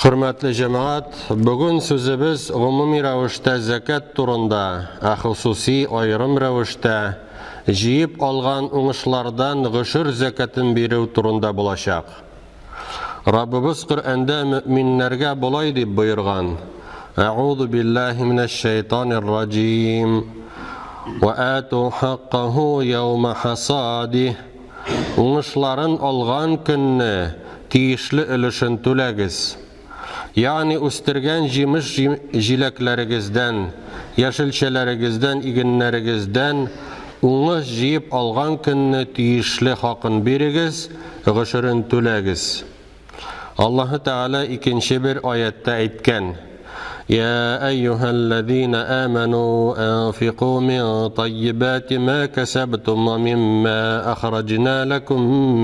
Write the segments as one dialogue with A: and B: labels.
A: Хөрмәтле җәмәгать, бүген сүзебез гомуми рәвештә зәкят турында, ә хосуси аерым рәвештә җыеп алган уңышлардан гошер зәкятен бирү турында булачак. Раббыбыз Коръәндә мөэминнәргә болай дип боерган, Әгъузу биллаһи минәш шәйтанир раҗим. Ва ату хаккаху яума хасадих. Уңышларын алган көнне тиешле өлешен түләгез. Ягъни үстергән җимеш-җиләкләрегездән, яшелчәләрегездән, игеннәрегездән уңыш җыеп алган көнне тиешле хакын бирегез, гошерен түләгез. Аллаһы Тәгалә икенче бер аятьтә әйткән, Я әйюһәлләзина аману анфику мин таййибати ма кәсәбтум ва мимма ахраҗна ләкум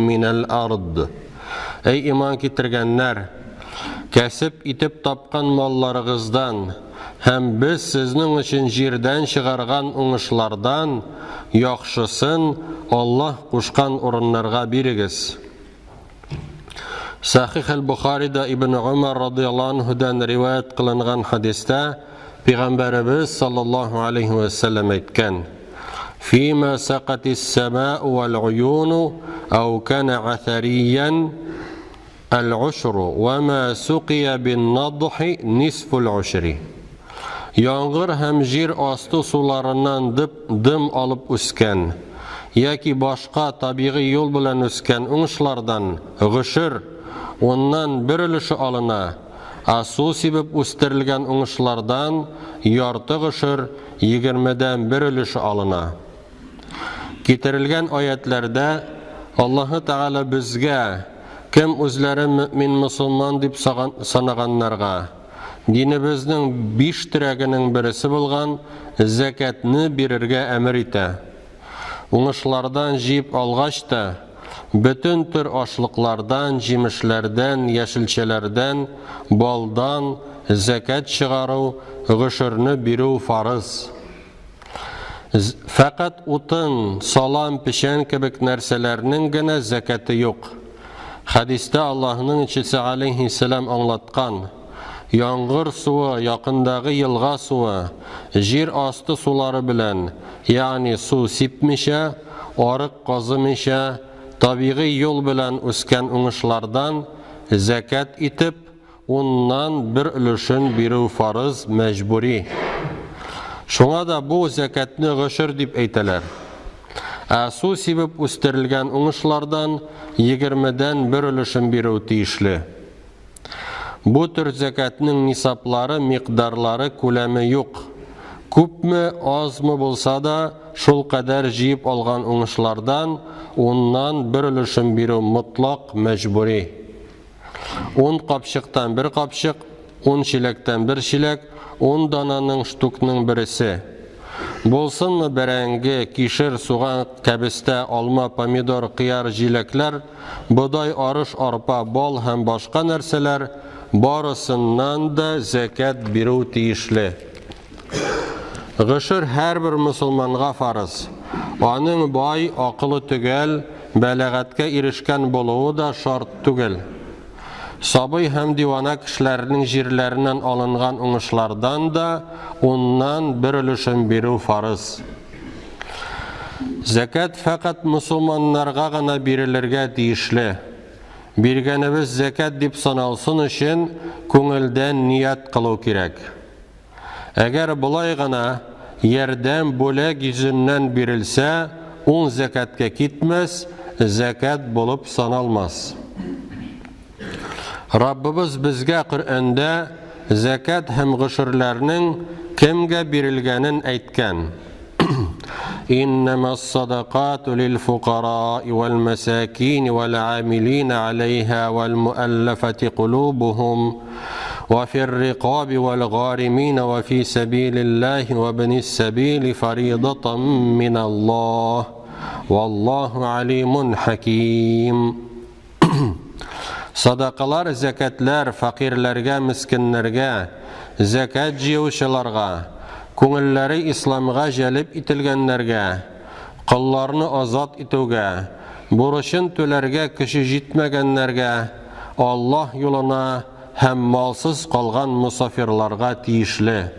A: минәл ард. Әй иман китергәннәр, кәсеп итеп тапкан малларыгыздан һәм без сезнең өчен җирдән чыгарган уңышлардан яхшысын Аллаһ кушкан урыннарга бирегез. Сахих әл-Бухарида Ибн Умар радыяллаһу анһудан риваять кылынган хадистә Пәйгамбәребез саллаллаһу алейхи ва сәлләм әйткән: "Фима сақатис самау вал уюну ау кана атариян аль-ушру ва ма сукия бин надхи нисфул ушри." Яңгыр һәм җир асты суларыннан дым алып үскән яки башка табигый юл белән үскән уңышлардан гошер, уннан бер өлеше алына, ә су сибеп үстерелгән уңышлардан ярты гошер, егермедән бер өлеше алына. Китерелгән аятьләрдә Аллаһы Тәгалә безгә, кем үзләрен мөэмин-мосылман дип санаганнарга, динебезнең биш терәгенең бересе булган зәкятне бирергә әмер итә. Уңышлардан җыеп алгач та, бөтен төр ашлыклардан, җимешләрдән, яшелчәләрдән, балдан зәкят чыгару, гошерне бирү фарыз. Фәкать утын, салам, печән кебек нәрсәләрнең генә зәкяте юк. Хәдистә Аллаһның илчесе алейһиссәлам аңлаткан, Яңгыр суы, якындагы елга суы, җир асты сулары белән, ягъни су сипмичә, арык казымыйча, табигый юл белән үскән уңышлардан зәкят итеп, Уннан бер өлешен бирү фарыз, мәҗбүри. Шуңа да бу зәкятне гошер дип әйтәләр. Ә су сибеп үстерелгән уңышлардан егермедән бер өлешен бирү тиешле. Бу төр зәкятнең нисаблары, микъдарлары, күләме юк. Күпме, азмы булса да, шулкадәр җыеп алган уңышлардан уннан бер өлешен бирү мотлак мәҗбүри. Ун капчыктан бер капчык, ун чиләктән бер чиләк, ун дананың штукның бересе. Булсынмы бәрәңге, кишер, суган, кәбестә, алма, помидор, кыяр, җиләкләр, бодай, арыш, арпа, бал һәм башка нәрсәләр, барысыннан да зәкят бирү тиешле. Гошер һәрбер мосылманга фарыз. Аның бай, акылы төгәл, бәлагатькә ирешкән булуы да шарт түгел. Сабый һәм дивана кешеләрнең җирләреннән алынган уңышлардан да уннан бер өлешен бирү фарыз. Зәкят фәкать мосылманнарга гына бирелергә тиешле. Биргәнебез зәкят дип саналсын өчен күңелдән ният кылу кирәк. Әгәр болай гына ярдәм бүләк йөзеннән бирелсә, ул зәкятка китмәс, зәкят булып саналмас. Раббыбыз безгә Коръәндә зәкят һәм гошерләрнең кемгә бирелгәнен әйткән. Иннәмәс садакату лил фукараи вәл мәсакин вәл амилина алейха вәл муәлләфәти кулубухум ва фир рикаби вәл гаримина ва фи сәбилиллаһи ва бнис сәбили фаридатан миналлаһ валлаһу алимун хаким. Садакалар, зәкятләр фәкыйрьләргә, мескеннәргә, зәкят җыючыларга, күңелләре исламга җәлеп ителгәннәргә, колларны азат итүгә, бурычын түләргә көче җитмәгәннәргә, Аллаһ юлына һәм малсыз калган мосафирларга тиешле.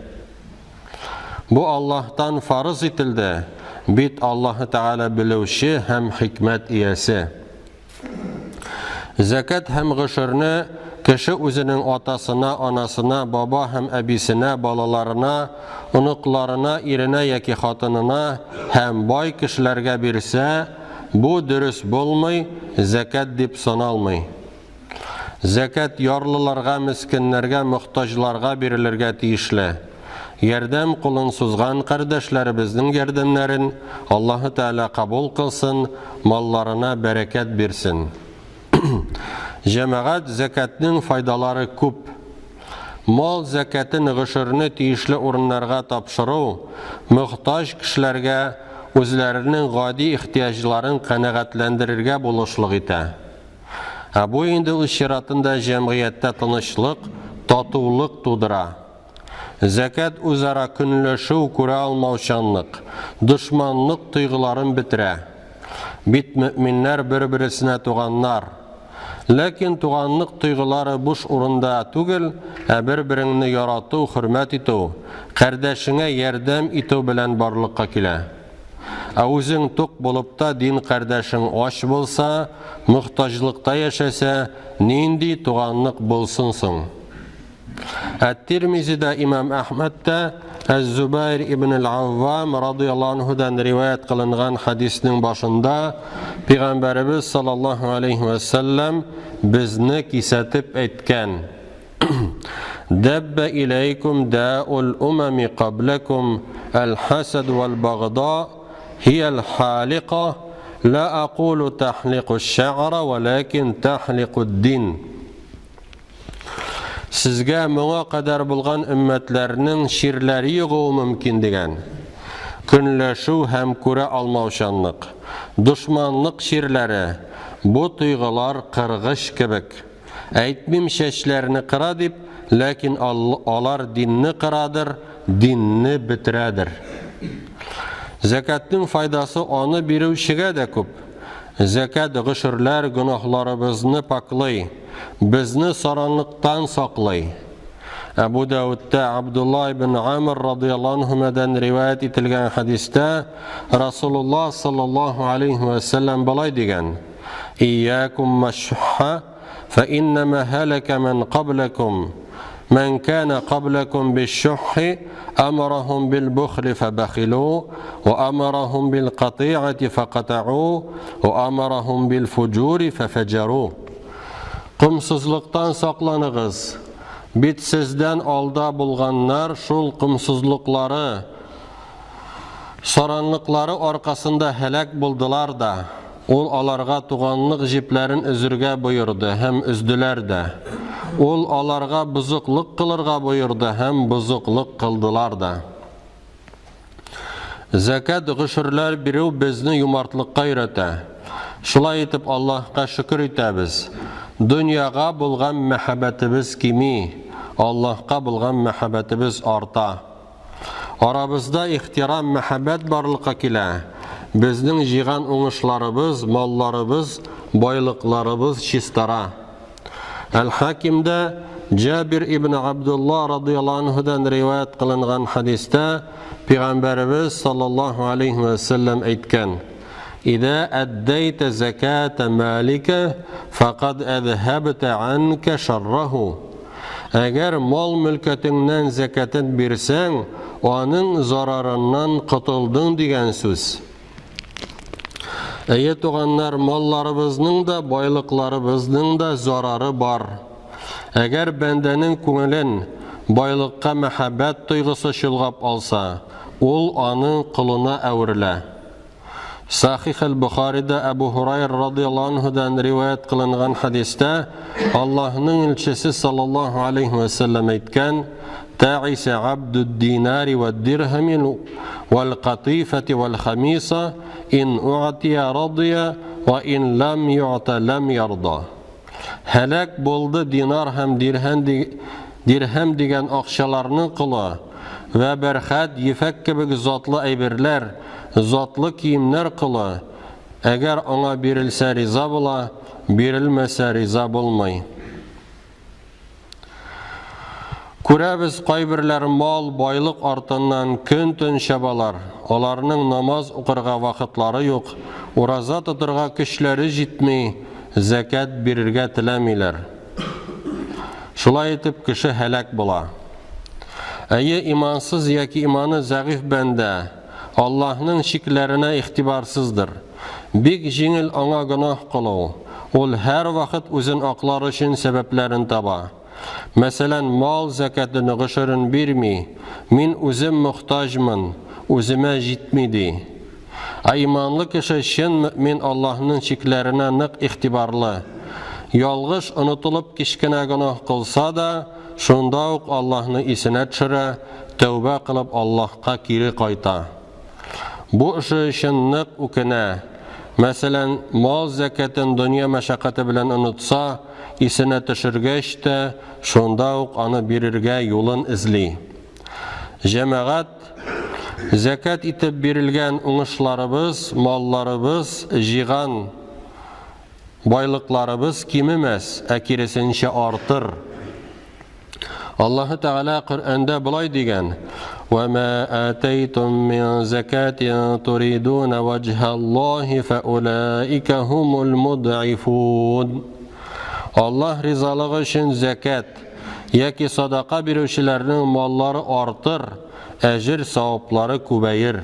A: Бу Аллаһтан фарыз ителде, бит Аллаһы Тәгалә белүче һәм хикмәт иясе. Зәкят һәм гошерне кеше үзенең атасына, анасына, баба һәм әбисенә, балаларына, оныкларына, иренә яки хатынына һәм бай кешеләргә бирсә, бу дөрес булмый, зәкят дип саналмый. Зәкят ярлыларга, мескеннәргә, мохтаҗларга бирелергә тиешле. Ярдәм кулын сузган кардәшләребезнең ярдәмнәрен Аллаһы Тәгалә кабул кылсын, малларына бәрәкәт бирсен. Җәмәгать, зәкятнең файдалары күп. Мал зәкятен гошерне тиешле урыннарга тапшыру, мохтаҗ кешеләргә үзләренең гади ихтыяҗларын канәгатьләндерергә булышлык итә. Ә бу инде үз чиратында җәмгыятьтә тынычлык, татулык тудыра. Зәкят үзара көнләшү, күрә алмаучанлык, дошманлык тойгыларын бетерә. Бит мөэминнәр бер-бересенә туганнар. Ләкин туганлык тойгылары буш урында түгел, ә бер-береңне ярату, хөрмәт итү, кардәшеңә ярдәм итү белән барлыкка килә. Ә үзең тук булып та дин кардәшең ач булса, мохтаҗлыкта яшәсә, нинди туганлык булсын соң? Әт-Тирмизида имам Әхмәд тә Әз-Зубайр ибн аль-Аввам радыяллаһу анһудан риваять кылынган хәдиснең башында Пәйгамбәребез саллаллаһу алейхи ва сәлләм безне кисәтеп әйткән: Дәббә иләйкум даул умами каблакум аль-хасад вал-багда һия аль-халика ла акулу тахлику аш-ша'ра валакин тахлику ад-дин. Сезгә моңа кадәр булган өммәтләрнең чирләре йогуы мөмкин дигән. Көнләшү һәм күрә алмаучанлык, дошманлык чирләре, бу тойгылар кыргыч кебек. Әйтмим чәчләрне кыра дип, ләкин алар динне кырадыр, динне бетерәдер. Зәкятнең файдасы аны бирүчегә дә күп. Зәкят гошерләр гөнаһларыбызны пакълый, безне саранлыктан саклый. Әбу Дәүдтә Абдулла ибн Амр радыяллаһу анһумадан риваять ителгән хәдистә Расулуллаһ саллаллаһу алейхи ва сәлләм болай дигән: "Иякум машхха фа иннама халака ман каблакум من كان قبلكم بالشح أمرهم بالبخل فبخلوا وأمرهم بالقطيعة فقطعوا وأمرهم بالفجور ففجروا Комсызлыктан сакланыгыз. Бит сездән алда булганнар шул комсызлыклары, Саранлыклары аркасында һәлак булдылар да. Ул аларга туганлык җепләрен өзергә боерды һәм өзделәр дә. Ул аларга бозыклык кылырга боерды һәм бозыклык кылдылар да. Зәкят, гошерләр бирү безне юмартлыкка өйрәтә. Шулай итеп Аллаһка шөкер итәбез. Дөньяга булган мәхәббәтебез кими, Аллаһка булган мәхәббәтебез арта. Арабызда ихтирам, мәхәббәт барлыкка килә. Безнең җыйган уңышларыбыз, малларыбыз, байлыкларыбыз чистара. Әл-Хакимдә Җабир ибн Абдулла радыяллаһу анһудан риваять кылынган хәдистә Пәйгамбәребез саллаллаһу алейхи ва сәлләм әйткән: "Идә әддәйтә заката малика факад әзһабта анка шарраху." Әгәр мал-мөлкәтеңнән зәкятен бирсәң, аның зарарыннан котылдың дигән сүз. Әйе, туганнар, малларыбызның да, байлыкларыбызның да зарары бар. Әгәр бәндәнең күңелен байлыкка мәхәббәт тойгысы чолгап алса, ул аның колына әверелә. Сахих әл-Бухарида Әбу Һурайр радыяллаһу анһудан риваять кылынган хәдистә Аллаһның илчесе саллаллаһу алейхи ва сәлләм әйткән: "Таиса абдуд динари ва дирхами вал катифати вал хамиса ин у'тия радия ва ин лам ю'та лам ярда." Һәлак булды динар һәм дирһәм, дирһәм дигән акчаларның колы вә бәрхәт, ефәк кебек затлы әйберләр, затлы киемнәр колы, әгәр аңа бирелсә риза була, бирелмәсә риза булмый. Күрәбез, кайберләр мал, байлык артыннан көн-төн чабалар, аларның намаз укырга вакытлары юк, ураза тотырга көчләре җитми, зәкят бирергә теләмиләр. Шулай итеп, кеше һәлак була. Әйе, имансыз яки иманы зәгыйфь бәндә Аллаһның чикләренә игътибарсыздыр. Бик җиңел аңа гөнаһ кылу. Ул һәрвакыт үзен аклар өчен сәбәпләрен таба. Мәсәлән, мал зәкятен, гошерен бирми, мин үзем мохтаҗмын, үземә җитми, ди. Ә иманлы кеше, чын мөэмин Аллаһның чикләренә нык игътибарлы. Ялгыш, онытылып кечкенә гөнаһ кылса да, шунда ук Аллаһны исенә төшерә, тәүбә кылып Аллаһка кире кайта. Бу эше өчен нык үкенә. Мәсәлән, мал зәкятен дөнья мәшәкате белән онытса, исенә төшергәч тә, шунда ук аны бирергә юлын эзли. Җәмәгать, зәкят итеп бирелгән уңышларыбыз, малларыбыз, җыйган байлыкларыбыз кимемәс, ә киресенчә артыр. Аллаһы Тәгалә Коръәндә болай дигән: "Ва ма атайтум мин закатин туридуна ваҗһаллаһи фаулаика хумул мудъифун." Аллаһ ризалыгы өчен зәкят яки садака бирүчеләрнең маллары артыр, әҗер саваплары күбәер.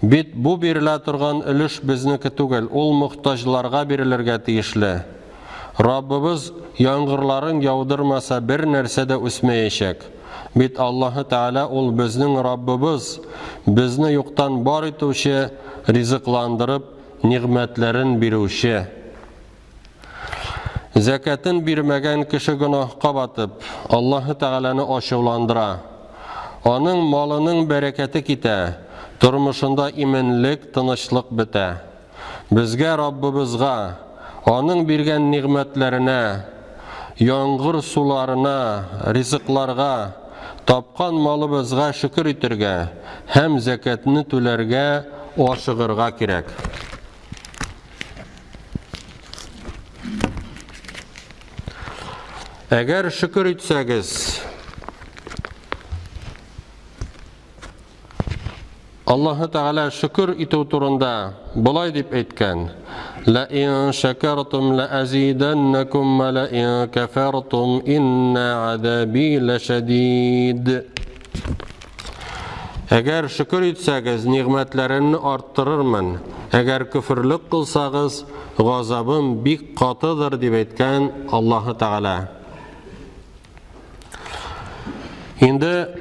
A: Бит бу бирелә торган өлеш безнеке түгел, ул мохтаҗларга бирелергә тиешле. Раббыбыз яңгырларын яудырмаса, бер нәрсә дә үсмәячәк. Бит Аллаһы Тәгалә ул безнең Раббыбыз, безне юктан бар итүче, ризыкландырып, нигъмәтләрен бирүче. Зәкәтен бирмәгән кеше гөнаһка батып, Аллаһы Тәгаләне ачуландыра. Аның малының бәрәкәте китә, тормышында иминлек, тынычлык бетә. Безгә Раббыбызга, Аның биргән нигъмәтләренә, яңгыр суларына, ризыкларга, тапкан малыбызга шөкер итергә һәм зәкәтне түләргә ашыгырга кирәк. Әгәр шөкер итсәгез, Аллаһы Тәгалә шөкер итү турында болай дип әйткән: "Ла ин шакартум ла азиданнакум ва ла ин кафартум инна адаби лашадид." Әгәр шөкер итсәгез, нигъмәтләремне арттырырмын, әгәр көферлек кылсагыз, газабым бик катыдыр, дип әйткән Аллаһы Тәгалә. Инде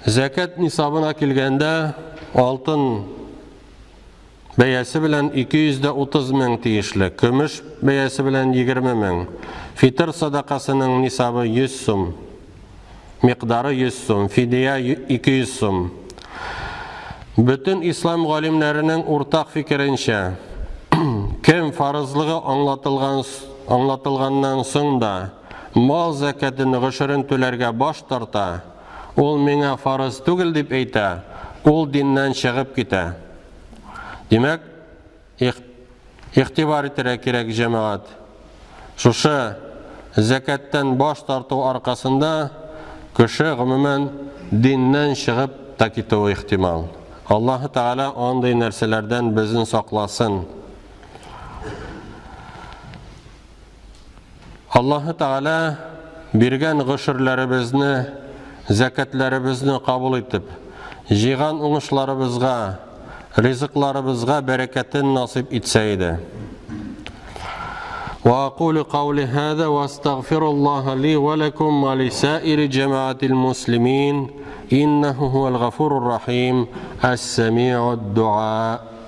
A: зәкәт нисабына килгәндә, алтын бәясе белән 230 мең тиешле, көмеш бәясе белән 20 мең. Фитыр садакасының нисабы 100 сум, микъдары 100 сум, фидия 200 сум. Бөтен ислам галимнәренең уртак фикеренчә, кем фарызлыгы аңлатылган аңлатылганнан соң да мал зәкятен гошерен түләргә баш тарта, ул миңа фарыз түгел дип әйтә, ул диннән чыгып китә. Димәк, игътибар итәргә кирәк, җәмәгать. Шушы зәкәттән баш тарту аркасында кеше гомумән диннән чыгып та китүе ихтимал. Аллаһы Тәгалә андый нәрсәләрдән безне сакласын. Аллаһы Тәгалә биргән гошерләребезне, зәкәтләребезне кабул итеп, җыйган уңышларыбызга, ризыкларыбызга бәрәкәтен насыйп итсә иде. وأقول قولي هذا وأستغفر الله لي ولكم ولسائر جماعة المسلمين إنه هو الغفور الرحيم السميع الدعاء.